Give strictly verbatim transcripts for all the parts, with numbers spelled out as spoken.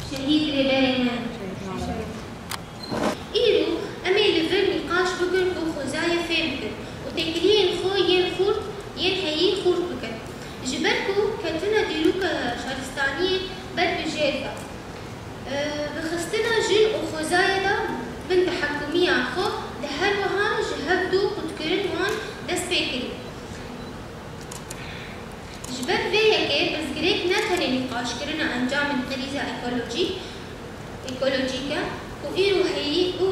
Şehîd rêberê me. Îro em ê li vir nîqaş bikin ku xwezayê fêm bikin û têkiliyên xwe yên xurt, yên heyî xurt bikin. Ji ber ku ketina dîroka şaristaniyê ber bi jêr ve, e, bi xistina jin û xwezayê de bin tehekûmiya xwe de her wiha ji hev du qutkirin wan dest pê kirî. Ji ber vê yekê pirsgirêk ne tenê nîqaşkirina encamên krîza ekolojîk, ekolojîk e ku îro heyî û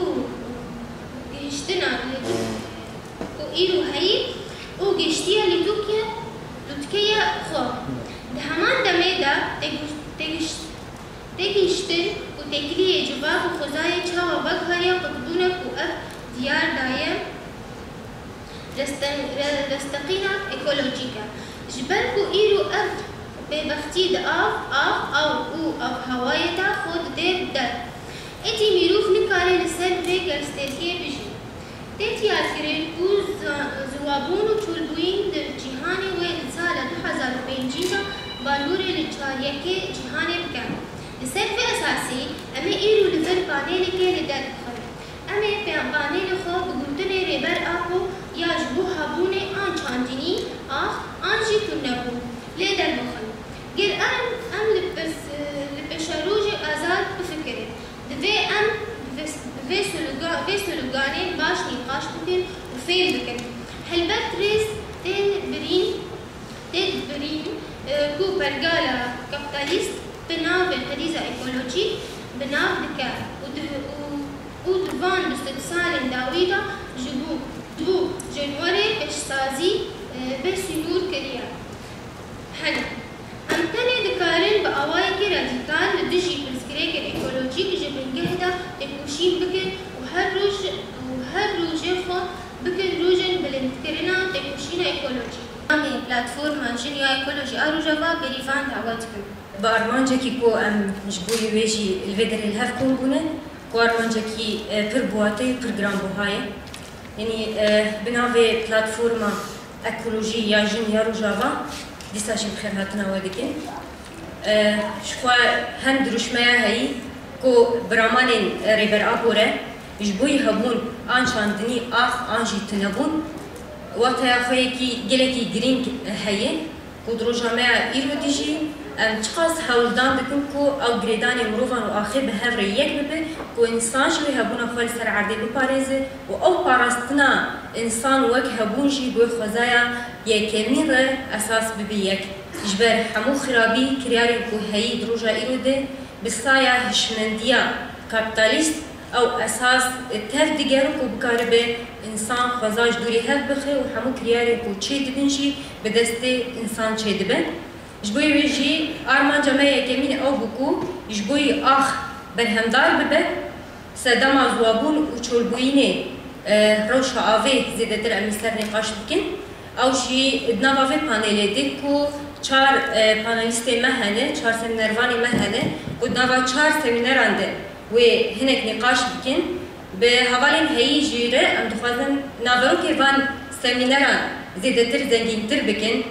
gihiştina li, ku îro heyî û gihiştiye li Tirkiye, lûtkeya xwe. Di heman demê de têgiş-, têgiş-, têgihiştin û têkiliyê civak û xwezayê çawa veguheriya qutbûnek û ev diyar daye. Reste-, re-, resteqîna ekolojîk e. Ji ber ku îro ev bêbextî di av, av, av û avhewayê de xwe dide bi der. Êdî mirov nikare li ser vê gelstêrkê bijî. Tê diyarkirin ku zi-, ziwabûn û çolbûyîn di cîhanê wê di sala du hezar û pêncî de bandorê li çaryekê cîhanê bikin. Li ser vê esasî, em ê îro li vir panelekê li der bixin. Em ê pe-, panelê xwe bi gotinê Rêber Apo ya ji bo hebûnê an çandinî ax an jî tunebûn lê derbixin. Ger em, em li pes-, li pêşerojê azad bifikirin, divê em bi vê, bi vê sloga-, vê sloganê baş nîqaş bikin û fêm bikin. Helbet rêz tê birîn, tê dibirîn, e, ku pergala kapîtalîst bi navê krîza ekolojîk bi nav dike û di, û, û di van du sed salên dawî de ji bo du janwerê pêşsazî, e, bê sînor kiriye. Hene. Em tenê dikarin bi awayekî radîkal li dijî pirsgirêkên ekolojîk ji bingeh de têkoşîn bikin û her roj, û her rojê xwe bikin rojên bilindkirina têkoşîna ekolojîk. Namê Platforma Jin ya Ekolojî a Rojava Bêrîvan dawe dikim. Bi armancekî ku em ji bo wê jî li vê derê li hev kom bûne, ku armancekî, e, pir biwate û pir giranbuha ye. Yanî, e, bi navê Platforma Ekolojî ya Jin ya Rojava dîsa jî bi xêrhatina we dikin. E, ji xwe hem dirûşmeya heyî ku bi ramanên, e, Rêber Apo re ji bo yî hebûn an çandinî ax an jî tunebûn, wateya xwe yekî gelekî girîng, e, heye. Ku di roja me ya îro de jî em çiqas hewldan dikin ku ew girêdanê mirovan û axê bi hev re yek bibe, ku însan ji wê hebûna xwe li ser erdê biparêze û ew parastina însan wek hebûn jî bi wê xwezaya yekemîn re esas bibe yek. Ji ber hemû xirabî kiryarên ku heyî di roja îro de bi saya hişmendiya kapîtalîst ew esas tev digerin ku bikaribe însan xweza ji dûrî hev bixe û hemû kiryarên ku çêdibin jî bi destê însan çêdibin. Ji bo wê jî armanca me yekemîn ew bû ku ji bo yî ax berhemdar bibe, sedema ziwabûn û çolbûyînê, e, rewşa avê zêdetir em ê ser nîqaş bikin. Ew jî di nava vê panelê de ku çar, e, panelîstê me hene, çar semînervanê me hene ku di nava çar semîneran de wê hinek nîqaş bikin. Bi hevalên heyî jî re em dixwazin naverokê van semîneran zêdetir zengîntir bikin.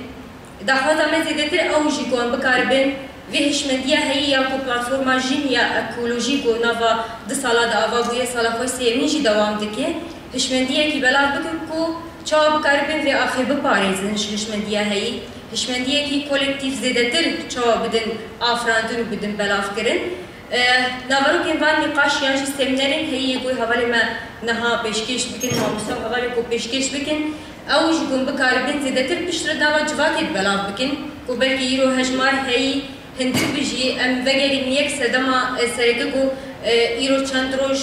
Daxwaza me zêdetir ew jî ku em bikaribin vê hişmendiya heyî ya ku platforma Jin ya Ekolojî ku nava du sala de ava bûye, sala xwe sêyemîn jî dewam dike. Hişmendiyekî belav bikin ku çawa bikaribin vê axê biparêzin ji hişmendiya heyî. Hişmendiyekî kolektîf zêdetir çawa bidin afirandin û bidin belavkirin. E, naverokên van nîqaş yan jî semînerên heyî yê ku hevalê me niha pêşkêş bikin, mamoste û hevalê ku pêşkêş bikin, ew ji ku em bikaribin zêdetir piştre nava civakê belav bikin, ku belkî îro hejmar heyî hindik bi jî em vegerîn yek sedema, e, sereke ku, e, îro çend roj,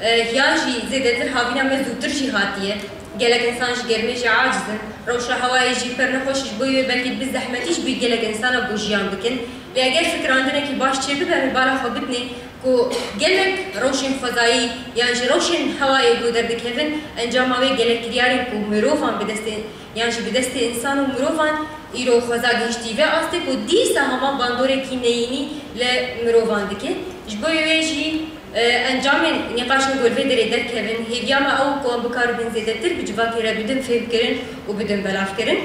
e, yan jî zêdetir havîna me zûtir jî hatiye. Gelek însan ji germê jî aciz in. Rewşa hewayê jî pir nexweş, ji bo wê belkî bi zehmetî ji bo gelek însana ku jiyan bikin. Lê eger fikirandinekî baş çêbibe, em ê bala xwe bidinê ku gelek rewşên xwezayî yan jî rewşên hewayê ku derdikevin, encama wê gelek kiryarên ku mirovan bi destê, yan jî bi destê însan û mirovan îro xweza gihiştî vê astê ku dîsa hema bandorekî neyînî li mirovan dike. Ji bo wê jî, e, encamên nîqaşên ku li vê derê derkevin, hêviya me ew ku em bikaribin zêdetir bi civakê re bidin fêhmkirin û bidin belavkirin.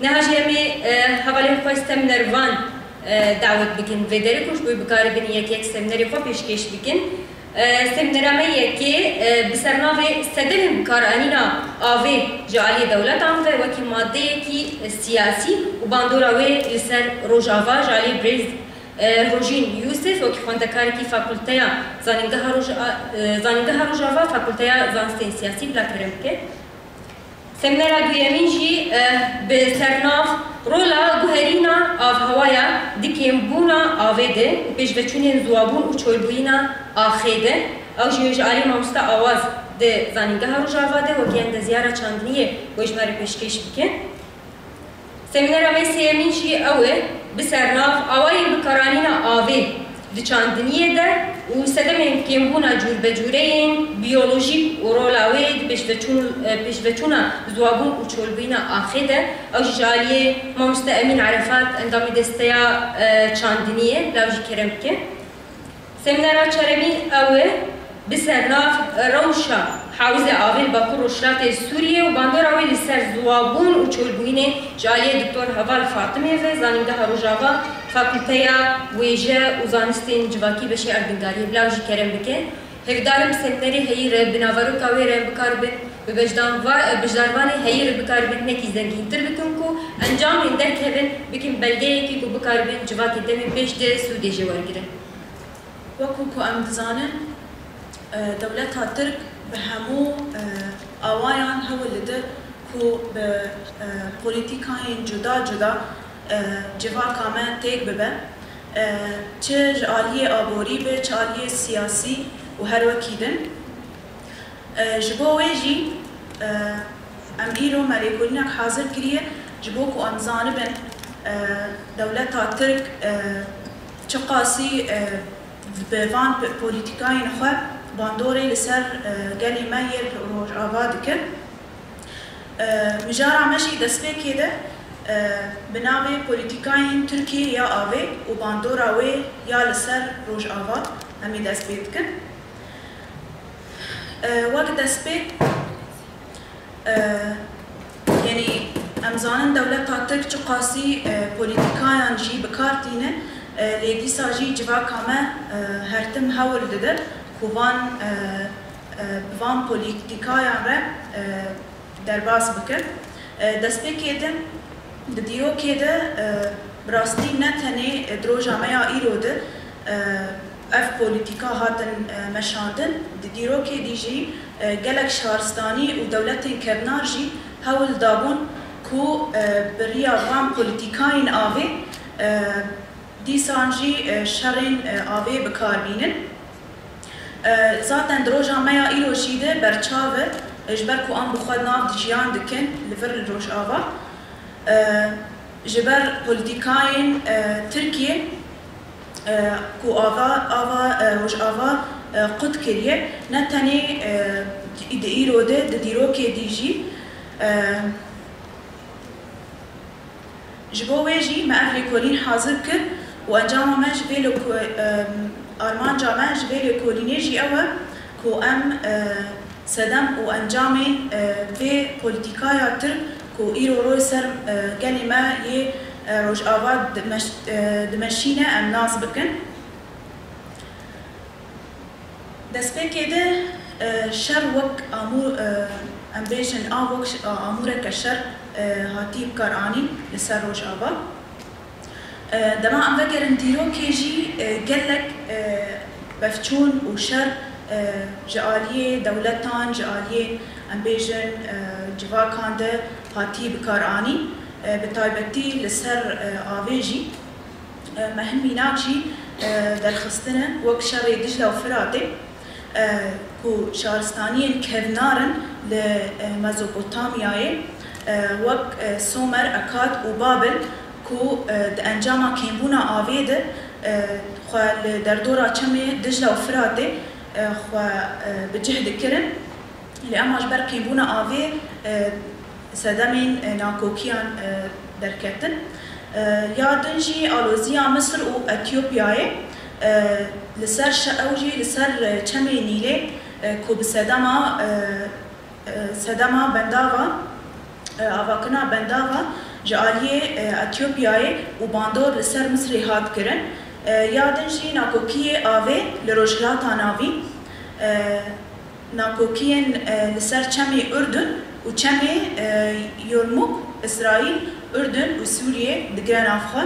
Niha jî em ê, e, hevalên xwe semînervan, e, dawet bikin vê derê ku ji bo bikaribin yek yek semnerê xwe pêşkêş bikin. E, semnera me yekê, e, bi sernavê Sedemên bikaranîna avê ji aliyê dewletan ve wekî madeyekî, e, siyasî û bandora wê li ser Rojava ji aliyê birêz, e, Rojîn Yûsif wekî xwendekarekî Fakulteya Zanîngeha Roja-, e, Zanîngeha Rojava Fakulteya Zanistên Siyasî bila kerem bike. Semnera duyemîn jî, eh, bi sernav Rola guherîna avhewaya di kêmbûna avê de û pêşveçûnên ziwabûn û çolbûyîna axê de. Ew jî ji alî mamoste Awaz di Zanîngeha Rojava de wekî endezyara çandiniyê wê ji me re pêşkêş bike. Semînera me sêyemîn jî ew e, bi sernav Awayên bikaranîna avê di çandiniyê de û sedemên kêmbûna cûrbecûreyên biyolojîk û rola wê di pêşveçûn-, e, pêşveçûna ziwabûn û çolbûyîna axê de. Ew jî ji aliyê mamoste Emîn Erefat, endamê desteya, e, çandiniyê, bila ew jî kerem bike. Semînera çaremîn ew e, bi sernav Rewşa Hawizê Avê li Bakur Rojhilatê Sûriyê û bandora wê li ser ziwabûn û çolbûyînê ji aliyê Doktor Heval Fatimê ve Zanîngeha Rojava Fakulteya Wêje û Zanistên Civakî Beşê Erdingariyê, bila ew jî kerem bike. Hêvîdar im semînerê heyî re bi naveroka wê re em bikaribin bi bejdan-, va-, beşdarvanê heyî re bikaribin hinekî zengîntir bikin ku encamên derkevin bikin belgeyekî ku bikaribin civakê demê pêş de sûdê jê wergirin. Wekî ku em dizanin, e, dewleta Tirk bi hemû, e, awayan hewl dide ku bi, e, polîtîkayên cuda cuda, e, civaka me têk bibe, e, çi ji aliyê aborî be, çi aliyê siyasî û her wekî din. E, ji bo wê jî, e, em îro me lêkolînek hazir kiriye, ji bo ku em zanibin, e, dewleta Tirk, e, çiqasî, e, bi van p-, polîtîkayên xwe bandorê li ser, e, gelê me yê Rojava dike. E, mijara me jî destpêkê de, e, bi navê polîtîkayên Tirkiyê ya avê û bandora wê ya li ser Rojava em ê dest pê dikin. E, wek destpêk, e, yanî em zanin dewleta Tirk çiqasî, e, polîtîkayan jî bi kar tîne, e, lê dîsa jî civaka me, e, her tim hewl dide ku van, e, e, bi van polîtîkayan re, e, derbas bikin. E, destpêkê din, di dîrokê de, e, bi rastî ne tenê, e, di roja me ya îro de, e, ev polîtîka hatin, e, meşandin, di dîrokê dî jî, e, gelek şaristanî û dewletên kevnar jî hewl dabûn ku, e, bi riya van polîtîkayên avê, e, dîsan jî, e, şerên, e, avê bi kar bînin. E, zaten di roja me ya îro jî de berçav e, e, ji ber ku em bi xwe nav di jiyan dikin li vir li Rojava. E, ji ber polîtîkayên, e, Tirkiyê, e, ku ava, ava, e, Rojava, e, qut kiriye, ne tenê, e, di îro de, di dîrokê dî jî, e, Ji bo wê jî me ev lêkolîn hazir kir û encama me ji vê lêko-, em, armanca me ji vê lêkolînê jî ew e ku em, e, sedem û encamên, e, vê polîtîkaya Tirk ku îro roj ser, e, gelê me yê, e, Rojava dimeş-, e, dimeşîne em nas bikin. Destpêkê de, e, şer wek amû-, e, em bêjin a wek ş-, a, amûreke şer, e, hatî bikaranîn li ser Rojava. E, dema em vegerin dîrokê jî, e, gelek, e, pevçûn û şer, e, ji aliyê dewletan, ji aliyê em bêjin, e, civakan de hatî bikaranîn, e, bi taybetî li ser, e, avê jî. E, me hin mînak jî, e, derxistine wek şerê Dicle û Firatê, e, ku şaristaniyên kevnar in li, e, Mezopotamyayê, e, wek, e, Somer, Ekad û Babil ku, e, di encama kêmbûna avê de, e, xwe li derdora çemê Dicle û Firatê, e, xwe, e, bi cih dikirin. Lê ema ji ber kêmbûna avê, e, sedemên, e, nakokiyan, e, derketin. E, ya din jî aloziya Misir û Etiyopyayê, e, li ser şe-, ew jî li ser, e, çemê Nîlê, e, ku bi sedema, e, e, sedema bendava, e, avakirina bendava, Ji aliyê, e, Etiyopyayê û bandor li ser Misrê hat kirin. E, ya din jî nakokiyê avê li Rojhilata Navî, e, nakokiyên, e, li ser çemê Urdun û çemê, e, Yormuk, Îsraîl, Urdun û Sûriyê digire nav xwe.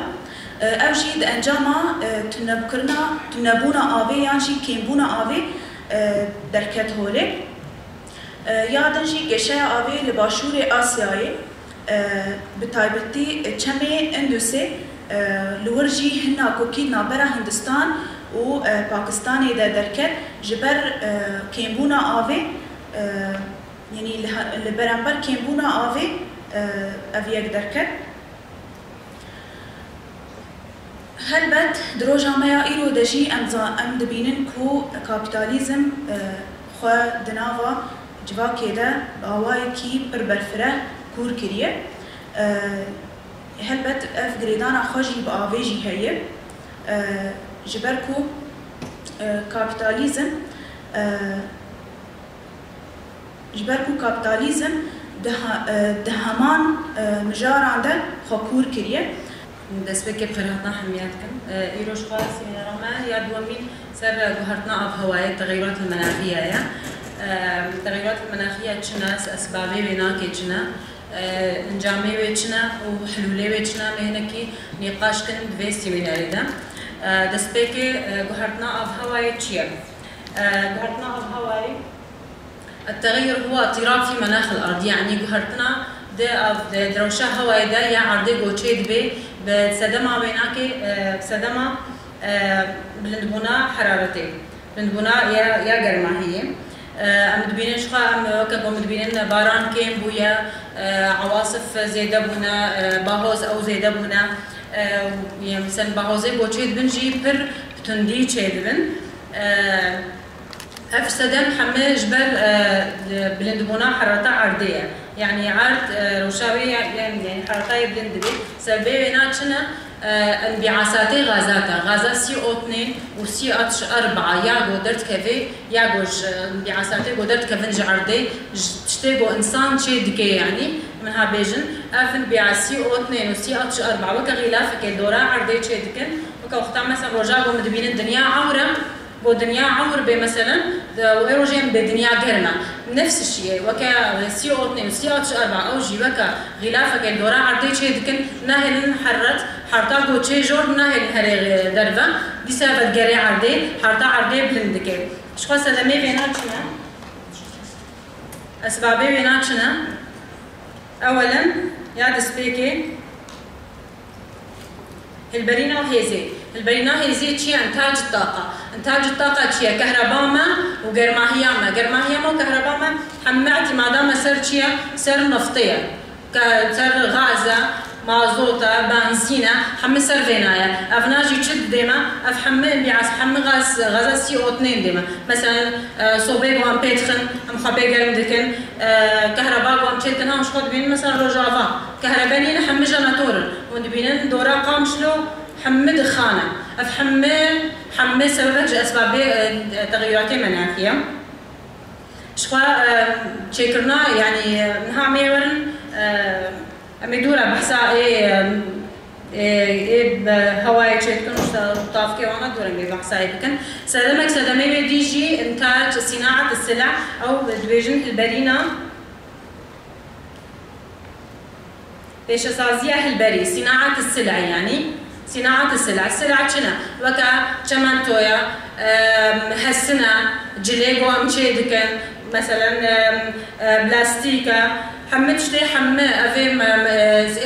E, ev jî di encama, e, tunebkirina, tunebûna avê yan jî kêmbûna avê, e, derket holê. E, ya din jî geşeya avê li başûrê Asyayê, e, bi taybetî çemê Indusê, e, li wir jî hin nakokî di navbera Hindistan û, e, Pakistanê de derket. Ji ber, e, kêmbûna avê, e, yanî li he-, li beramber kêmbûna avê, e, ev yek derket. Helbet, di roja me ya îro de jî em za-, em dibînin ku kapîtalîzm, e, xwe di nava civakê de bi awayekî pir berfireh kûr kiriye. E, helbet, ev girêdana xwe jî bi avê jî heye. E, ji ber ku, e, kapîtalîzm, e, Ji ber ku kapîtalîzm di ha-, e, di heman, e, mijaran de xwe kûr kiriye. Destpêkê bi xêrhatina hemiya dikim. E, îro ji xwe semînara me ya duwemîn ser, e, guhertina avhewayê, texeyûrat el-menaxiya ye. E, texeyûrat el-menaxiya çi ne, esbabê wê nakê çi ne, e, encamê wê çi ne û hilûlê wê çi ne, em ê hinekî nîqaş kin di vê semînarê de. E, destpêkê, e, guhertina avhewayê çi ye? E, guhertina avhewayê التغير هو اضطراب في مناخ الأرض، يعني guhertina di av-, di, di rewşa hewayê de ya erdê ku çê dibe, bi sedema wê nake, e, bi sedema, e, bilindbûna heraretê, bilindbûna ya, ya germahiyê. E, em dibînin ji xwe, em weke ku em dibînin baran kêm bûye, e, ewasif zêde bûne, e, bahoz ew zêde bûne, e, û, yê, mesela bahozê ku çê dibin jî pir bi tundî çê dibin. E, Ev sedem heme ji ber, e, bilindbûna herata erdê ye. Yanî erd, e, rewşa wê ya, ya, yanî herata yê bilind dibe. Sebebê wêna çi ne? E, înbiasatê gazat e. Gaza C O tnên û C altmış erba ya ku derdikeve, ya ku ji înbiasatê ku derdikevin ji erdê, ji tiştê ku însan çê dike, yanî min ha bêjin, ev înbias C O tnên û C altmış erba weke xîlafeke dora erdê çê dikin, weke wexta mesela roja ku min dibînin dinya ewr e, Ku dinya ewr bê, meselen, de, û ê rojê em bê dinya germ e. Nefs şiyê, weke C O tnên û C altmış erba ew jî weke xîlafeke li dora erdê çê dikin, nahêlin heret, herta ku çê jor nahêlin herê derve, dîsa ve digerê erdê, herta erdê bilind dike. Ji xwe sedemê vêna çi ne? Esbabê wêna çi ne? Ewelen, ya destpêkê, Hilberîna hêzê. Hilberîna hêzê çi ye? Întac taqa. Întac taqa çi ye? Kehreba me û germahiya me. Germahiya me û kehreba me hemî îtîmada me ser çi ye? Ser neftê ye. Ke-, ser gaz e, mazot e, benzîn e, hemî ser vêna ye. Evna jî çi didê me? Ev hemî înbias, hemî gaz, gaza C O tnên dê me. Meselen, e, sobê ku em pê dixin, em xwe pê germ dikin, e, kehreba ku em çê dikin, em ji xwe dibînin, meselen, rojava. Kehrebe nîne, hemî jenetor in. Hûn dibînin, dora Qamişlo hemî dixan e. Ev hemî, hemî sebebek ji esbabê, e, e, texeyûratê menaxî ye. Ji xwe, e, çêkirina, yanî, e, niha em ê werin, e, em ê dû re behsa ê, e, ê, ê bi hewayê çêdikin û ji tavkê wana dû re em ê behsa ê bikin. Sedemek, sedemê wê dî jî întac, sînaet sila, ew dibêjin hilberîna. Pêşesaziya hilberî, sînaet sila, yanî sînaet sila. Sila çi ne? Weke çementoya, em, hesina, cilê ku em çê dikin, meselen, em, e, plastîk e, hemî tiştê hemî, ev ê me, me,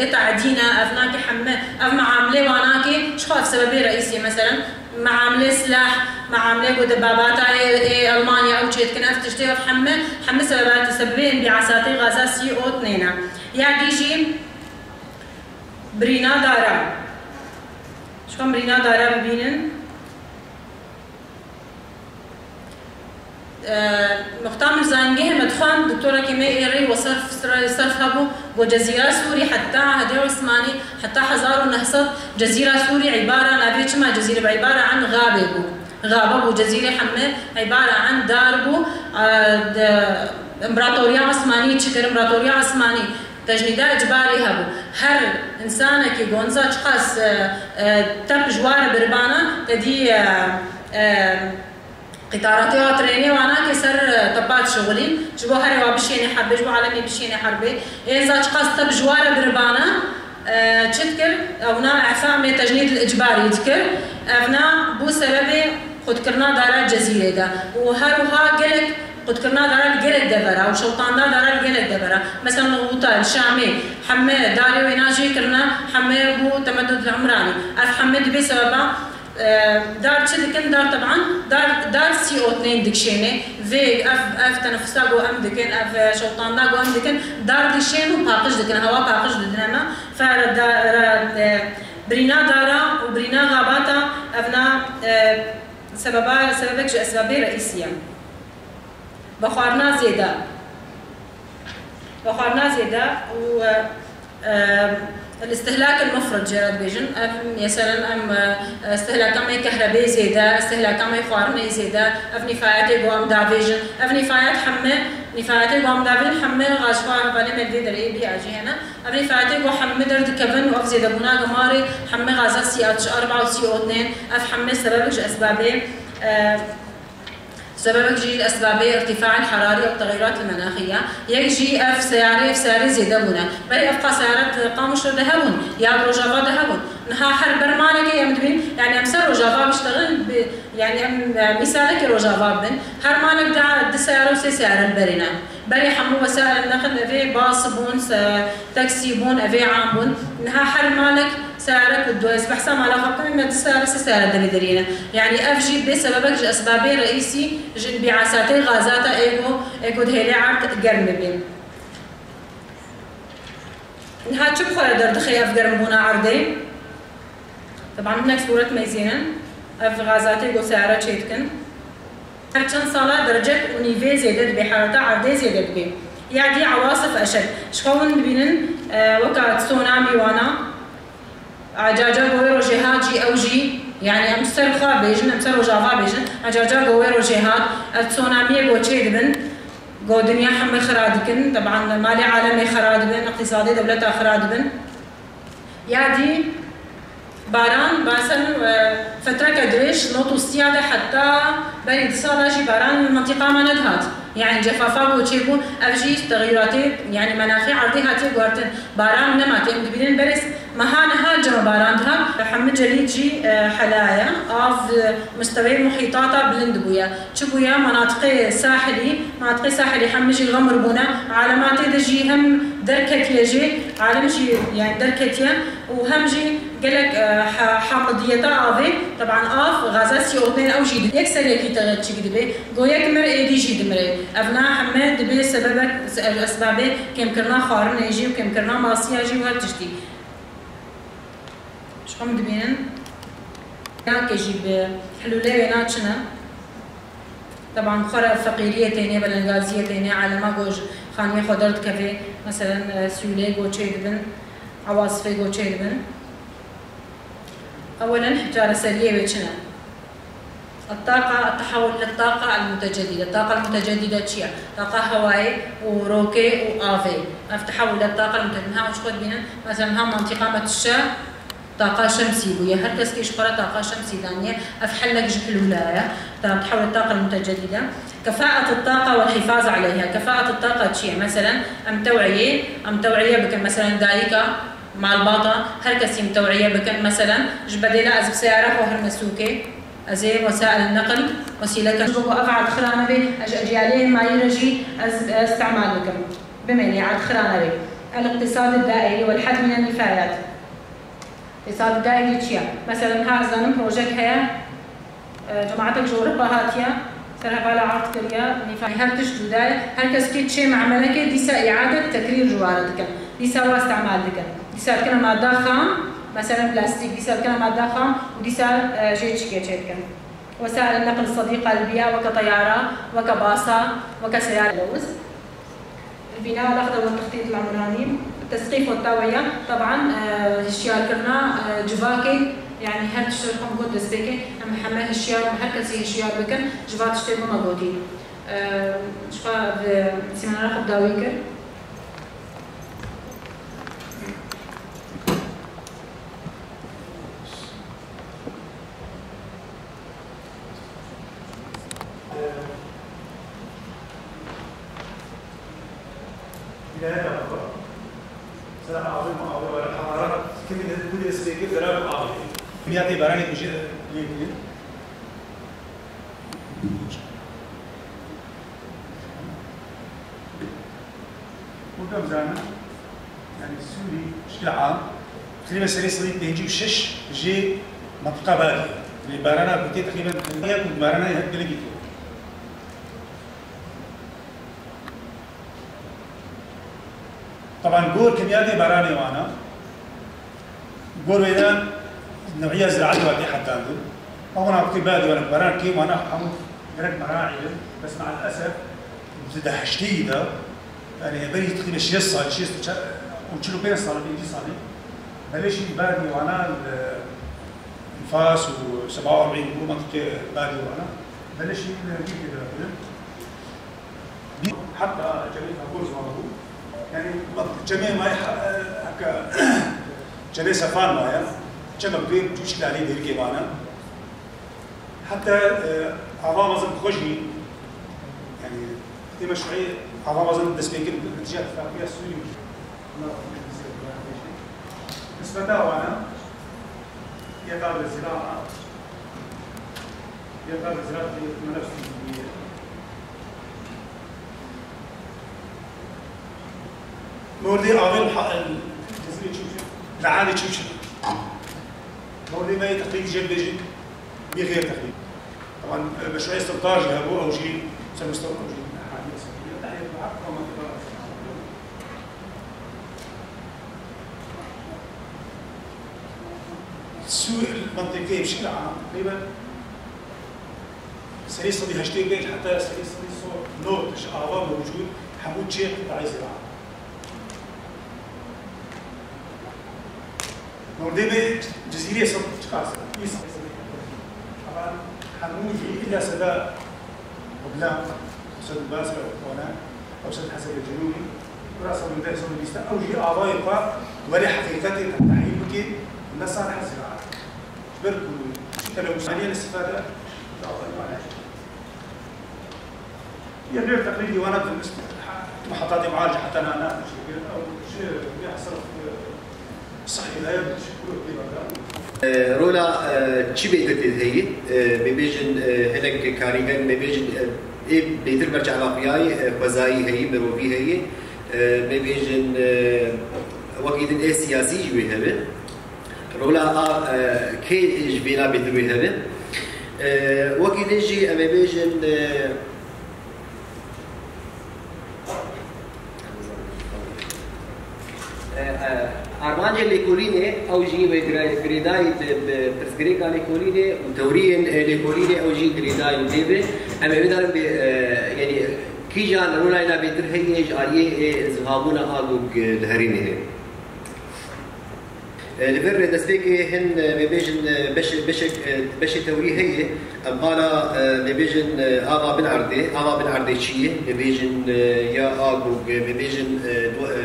ê tadîn e, ev nakê hemî, ev meamilê wa nakê, ji xwe ev sebebê reîsî, meselen, Meamilê silah, meamilê ku di babata ê, ê Elmanya ew çêdikin, ev tiştê, ev hemî, hemî sebeba, sebebê înbiasatê gaza C O tnên e. Ya dî jî birîna dara. Ji xwe em birîna dara bibînin. Muxtar Mirzayîngehê me dixwend, doktorekî me ê rê we serf, serf hebû, got, Cezîra Sûrî heta ehdê Osmanî, heta hezar û neh sed, Cezîra Sûrî îbara navê çima Cezîre be, îbara an xabê bû. Xabe bû, Cezîrê hemî îbara an dar bû. E, de, împaratoriya Osmanî çi kir? Împaratoriya Osmanî Tecnîda icbarî hebû. Her însanekî gonza çiqas, e, e, tep ji wa re biribana, te dî, e, e, qîtaratê wa trênê wa nake ser, e, tepa dişixulîn. Ji bo herê wa bişêne herbê, ji bo alemê bişêne herbê. Ê za çiqas tep ji wa re biribana, e, çi dikir? Ewna îfa me tecnîd li icbarî dikir. Evna bû sebebê qutkirina dara Cezîrê de. Û her wiha gelek qutkirina dara li gelek devera û şewtandina dara li gelek devera. Mesela li Ûta, li Şamê, heme darê wêna jê kirine, heme bû temedud li Umranî. Ev heme dibê sebeba, e, dar çi dikin? Dar teban, dar, dar sî otnên dikişêne. Vê, ev, ev tenefusa ku em dikin, ev, e, şewtandina ku em dikin, dar dişên û paqij dikin, hewa paqij didine me. Fer da, ra, e, birîna dara û birîna xabata, evna, e, sebeba, sebebek ji esbabê reîsî ye. Vexwarina zêde. Vexwarina zêde û, e, e, el-istihlak el-mufrit jê re dibêjin. Ev, meselen, em, e, istihlaka me kehrebê zêde, istihlaka me xwarinê zêde, ev nîfayetê ku em davêjin. Ev nîfayet hemme, nîfayetê ku em davêjin hemme xaşfa hevalê me li vê derê bî a jî hene. Ev nîfayetê ku hemme derdikevin û ev zêdebûna gemarê hemme xaza sî a çi arba û sî otnên, ev hemme sebebek ji esbabê, e, Sebebek jî esbabê irtîfa el-herarî ew texeyurat el-menaxî ye. Yek jî ev seyarê, ev seyarê zêde bûne. Berê ev qas seyara di Qamişlo de hebûn, ya di Rojava de hebûn. Niha her ber malekê em dibîn, yanî em ser Rojava biştexin, bi, yanî em, e, mîsalekê Rojava bibin. Her malek da du seyare û sê seyare li berê ne. Berê hemû wesail neqil evê bas bûn, se-, taksî bûn, evê am bûn. Niha her malek Seyarek û du, ez behsa mala xwe bikim, me du seyare, sê seyare devê derî ne. Yanî ev jî bê sebebek ji esbabê reîsî ji înbiasatê xazata ê ku, ê ku dihêlê erd germ bibe. Niha çi bi xwe re derdixe ev germbûna erdê? Teban hinek sûret meyzênin, ev xazatê ku seyare çêdikin. Her çend sala derecek û nîvê zêde dibe, herata erdê zêde dibe. Ya dî ewasif eşed. Ji xwe hûn dibînin, e, weka tsunamî wana. Ecaca ku wê rojê hat jî ew jî, yanî em ser xwe bêjin, em ser Rojava bêjin. Ecaca ku wê rojê hat, ev tsunamiyê ku çê dibin, ku dinya hemî xira dikin. Teban malê alemê xira dibin, iqtîsadê dewleta xira dibin. Ya dî baran, basen, e, fetreke dirêj, not û sîya de heta berî du sala jî baran li mentiqa me nedihat. Yanî cefafa ku çêbû, ev jî texeyuratê, yanî menaxê erdê hatiye guhertin. Baran nema, em dibînin berê meha niha cema baran dihat. Hemî Celîl jî, e, hela ye. Av, e, misteweyê muhîtata bilind bûye. Çi bûye? Menatiqê sahilî, menatiqê sahilî hemî jî xemir bûne. Alema tê de jî hem derketiye jî, alem jî, yanî, derketiye û hem jî gelek, e, ha-, hamidiyeta avê, teban av, xaza sî otnên ew jî di-, yek ser yekî te çi dibe. Go yek mir êdî jî dimire. Evna heme dibe sebebek, se-, esbabê kêmkirina xwarinê jî û kêmkirina masiya jî û her tiştî. Ji xwe em dibînin. Nake jî bi hilûlê wê naçine. Teban xwe re feqîriyê tênê, belengaziyê tênê, alema ku ji xaniyê xwe derdikeve, meselen, e, sûlê ku çê dibin, ewasifê ku çê dibin. Ewelen çareseriyê wê çi ne? الطاقة، التحول للطاقة المتجددة. الطاقة المتجددة çi ye? Taqa hewayê û rokê û avê. Ev تحول للطاقة المتجددة. Niha hûn ji xwe dibînin, mesela niha mentiqa me tişe taqa şemsî bûye. Her kes kî ji xwe re taqa şemsî daniye. Ev helek ji hilûla ye. تحول للطاقة المتجددة. كفاءة الطاقة والحفاظ عليها. كفاءة الطاقة çi ye? Mesela em teweyê, em tewiye bikin. Mesela dayika, malbata, her kesî em tewiye bikin. Mesela ji bedêla ez bi seyara xwe hirme sûkê, ez ê wesail neqil, wesîleke ji bo ku ev erdxira nebe, ez ji eciyalê mayî re jî ez, ez îstimal bikim. Bimênê erdxira nebe. الاقتصاد الدائري والحد من النفايات. اقتصاد دائرî çi ye? Mesela niha ez zanim projek heye, e, cemaetek ji Ewropa hatiye, ser hevala erd kiriye, nîfa-, her tişt cuda ye. Her kes kê çê memelekê dîsa îadet tekrîr ji wa re dikin. Dîsa wa îstimal dikin. Dîsa dikine madda xam, mesela plastîk, dîsa dikine madda xam û dîsa, e, jê çikê çê dikin. وسائل النقل الصديقة للبيئة وكطيارة وكباصة وكسيارة لوز. البناء الأخضر والتخطيط العمراني، التثقيف والتوعية، طبعًا، e, hişyarkirina, e, civakê, yanî her tişt ji xwe got destpêkê, em heme hişyar, em her kesî hişyar bikin, ji va tiştê bime gotî. E, ji xwe bi sîmînara xwe bi dawî kir. Sera avê ma avê were hararet. Kimî de tu dê sibê kir zera avê. Miyatê baranê kujê lê kirin. Wekî em zanin, yanî Sûrî şikila am, teqrîben serê sedî pêncî û şeş ji mentiqa badî. Yanî barana ku tê teqrîben ya ku barana hep gelekî tê. Teban gor kemiyatê baranê wana, gor wêne new'iya ziraetê wa tê hepdandin. Ew wana wextê badî wana baran kêm wana hemû gerek meraî bin. Bes me'el esef, di heştê de, yanî berî teqrîben şêst sal, şêst û çar û çil û pênc sal, pêncî salî, belê şî badî wana li Enfas û seba û erbîn û mentiqê badî wana, belê şî li Tirkiyê de kirin. Heta cemê Fakor ziwan bû. Yanî cemê mayê he-, heke cemê Sefan maye. Çemek duyê çûçik lalê dêrikê mane. Heta, e, ava mezin bi xwe jî, yanî, tê meşruî ava mezin destpêkir bi tijara tifaqiya Sûrî. Nisbeta wana, yeka bi zira, yeka bi zira di nefsî diye. Mordê avê li ha-, li Cizîrê çû çû, li Elî çû çû. Mordê me yê teqlîdî jê dibêjin, wî xêr teqlîd. Teban, e, meşruê Sirtar jî hebû, ew jî ser mustewa ew jî ehadî esasî ye. Tehlîl bi haq, ama Sûr, mentiqê bi şekil am, teqrîben serê sedî heştê pênc heta serê sedî nod ji ava mewcûd hemû çê qitayê ziraat. Mordê bi Cizîrê sed çiqas e? Îsa. Ama hemû jî illa seda Qubla, sed û basra wana, ew sed hesebê cenûbî, bira sed û deh, sed û bîst, ew jî avayê xwe werê heqîqetê te tehlîl bike, ne salih ziraat. Ji ber ku çi telewîzyonê li sifede, dawayê wana jî. Yê xêr teqlîdî wana di mist-, muhetatê mualij heta nana, ew ji vê hesab, e, sihî heye, ji ku tê berdar. E, rola, e, çi bêtir tê heyî? E, me bêjin, e, hinek karîger, me bêjin, e, ê bêtir berçavxuyayî, e, xwezayî heyî, mirovî heyî. E, me bêjin, e, wekî din ê siyasî jî wê hebe. Rola a, e, kê ji vêna bêtir wê hebe? E, wekî din jî em ê bêjin, e, e, e, armancê lêkolînê, ew jî wê gire-, girêdayî bi, bi pirsgirêka lêkolînê û tewriyên, e, lêkolînê, ew jî girêdayî wê be. Em ê bidarin bê, e, yanî kîjan rola êna bêtir heye ji aliyê, e, zihabûna agog, e, li herêmê heye. E, li vir destpêkê hin, e, me bêjin, e, beşê, beşek, e, beşê tewrî heye. Em qala, e, me bêjin, e, ava bin erdê. Ava bin erdê çi ye? Me bêjin, e, ya agog, e, me bêjin, e, do-, e,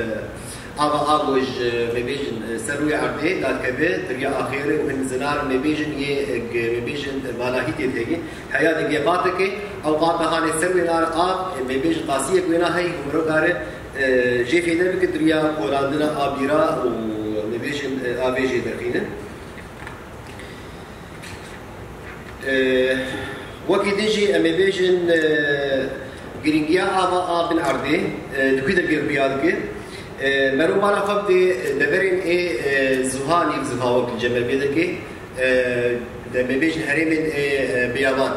ava agoj, e, me bêjin, e, ser rûyê erdê dadikeve, di riya axêrê û hin zinar me bêjin yê, e, g-, me bêjin, e, malahîtê heye. Heya dingê qateke, ew qata hanê ser wê nare av, e, me bêjin qasiyek wêna heye, hûn mirov kare, e, jê fêde bike di riya kolandina a bîra û, me bêjin, e, avê jê derxînin. E, wekî din jî em ê bêjin, e, girîngiya ava a bin erdê, e, di ku dergê xuya dike. E, merov bala xwe bidê deverên ê, e, ziha, nîv ziha wek li cem me bê dike. E, de me bêjin herêmên ê, e, beyaban.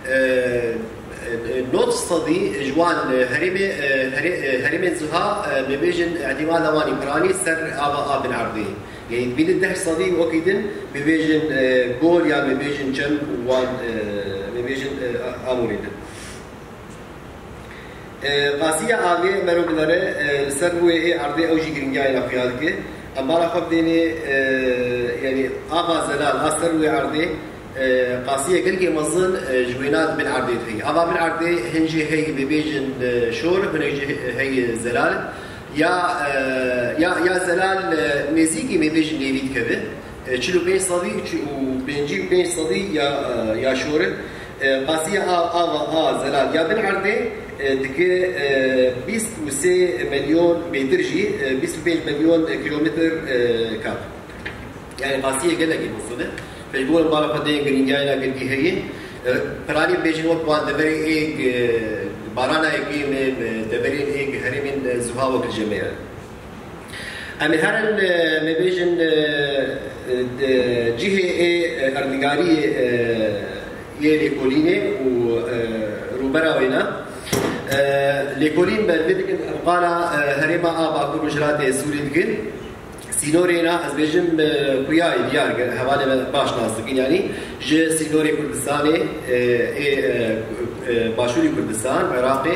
E, e, nod sedî ji wan, e, herêmê, e, herê-, e, herêmên ziha, e, me bêjin îtîmada wan î piranî ser ava a bin erdê. Yanî bînin deh sedî wekî din, me bêjin, e, gol yan me bêjin çem wan, e, me bêjin, e, a-, amûrê din. E, qasiya avê mero binere, e, li ser rûyê ê erdê ew jî giringiya êna xuya dike. Em bala xwe bidênê, e, yanî ava zelal a ser rûyê erdê, e, qasiye gelkê mezin, e, ji wêna bin erdê diheyî. Ava bin erdê hin jê heyî bibêjin, e, şor, hinek jê heyî zelal. Ya, e, ya, ya zelal, e, nêzîkî me bêjin nêvî dikeve. E, çil û pênc sedî û çi-, û pêncî û pênc sedî ya, e, ya şor e. E, qasiya a, ava a zelal ya bin erdê, Dike, e, bîst û sê milyon metre jî, e, bîst û pênc milyon kilometre, e, kar. Yani qasiyê gelekî mezin e. Pêşbûn bala xwe dê girîngiyayna girîngî heye. E, piranî bêjin wek wan deverê êg, e, barana êgî me, e, deverên êg herêmên, e, Zuha wek li cem me ye. Em ê herin, e, me bêjin, e, e, de, cihê ê, e, erdnigariyê, e, yê lêkolînê û, e, rûbera wêna. E, lêkolîn bervê dikin, qala, e, herêma a Bakur û Rojhilatê Sûrî dikin. Sînorê na, ez bêjim, e, xuya ye, diyar e, hevalê me baş nas dikin, yanî ji sînorê Kurdistanê, e, ê, e, e, başûrî Kurdistan, Iraqê,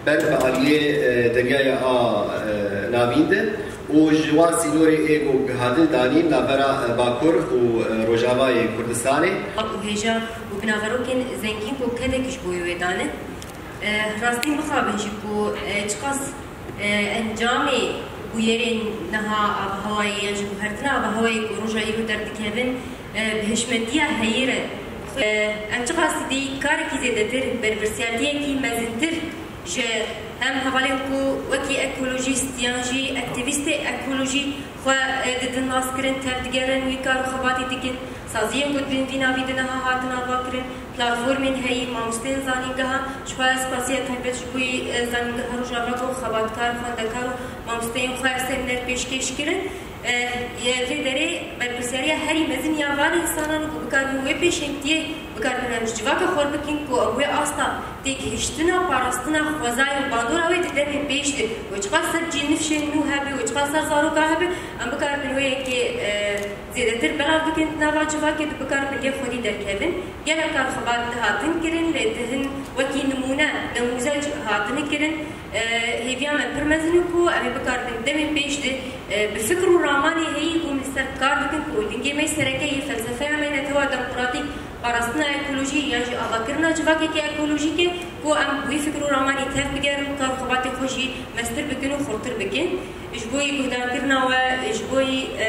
ber bi aliyê, e, deryaya a, e, navîn de û ji wan sînorê ê ku gihatin danîn navbera, e, Bakur û, e, Rojavayê Kurdistanê. Û hêja û bi naverokên zengîn ku kedek ji bo wê dane. E, rastîn bixabin jî ku, e, çiqas, e, encamê bûyerên niha avhewayê yan jî guhertina avhewayê ku roja îro derdikevin, e, bi hişmetiya heyî re. E, em çiqas dî karekî zêdetir, berpirsiyartiyekî mezintir ji hem hevalên ku wekî ekolojîst yan jî aktîvîstê ekolojî xwe, e, didin naskirin, tev digerin, wî kar û xebatê dikin. Saziyên ku di vî navî de niha hatin avakirin, platformên heyî, mamosteyên zanîngeha, ji xwe ez spasiya taybet ji bo yî, e, zanîngeha Rojava ku xebatkar, xwendekar û mamosteyên xwe semîner pêşkêş kirin. E, yê vê derê berpirsiyariya herî mezin ya van însanan ku bikaribin wê pêşengtiyê, bikaribin em ji civaka xwe bikin ku ew wê asta têgihiştina, parastina xwezayê û bandora wê di demên pêş de, wê çiqas ser cî nifşên nû hebe, wê çiqas ser zaroka hebe, em bikaribin wê yekê, e, zêdetir belav bikin di nava civakê de, bikaribin lê xwedî derkevin. Gelek kar xebat dihatin kirin, lê di hin wekî nimûne, nemûzec hatine kirin. E, hêviya me pir mezin e ku em ê bikaribin demên pêş de, e, bi fikr û ramanê heyî ku em li ser kar dikin ku dingê me sereke yê felsefeya me netewa demokratîk, parastina ekolojî yan jî avakirina civakekî ekolojîk e ku em bi wî fikr û ramanî tev bigerin, kar û xebatê xwe jî mestir bikin û xurtir bikin. Ji bo yî guhdarkirina we, ji bo yî, e,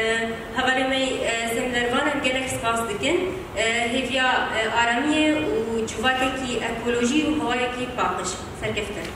hevalê me, e, semînervan em gelek spas dikin. E, hêviya, e, aramiyê û civakekî ekolojî û hewayekî paqij. Serkeftin.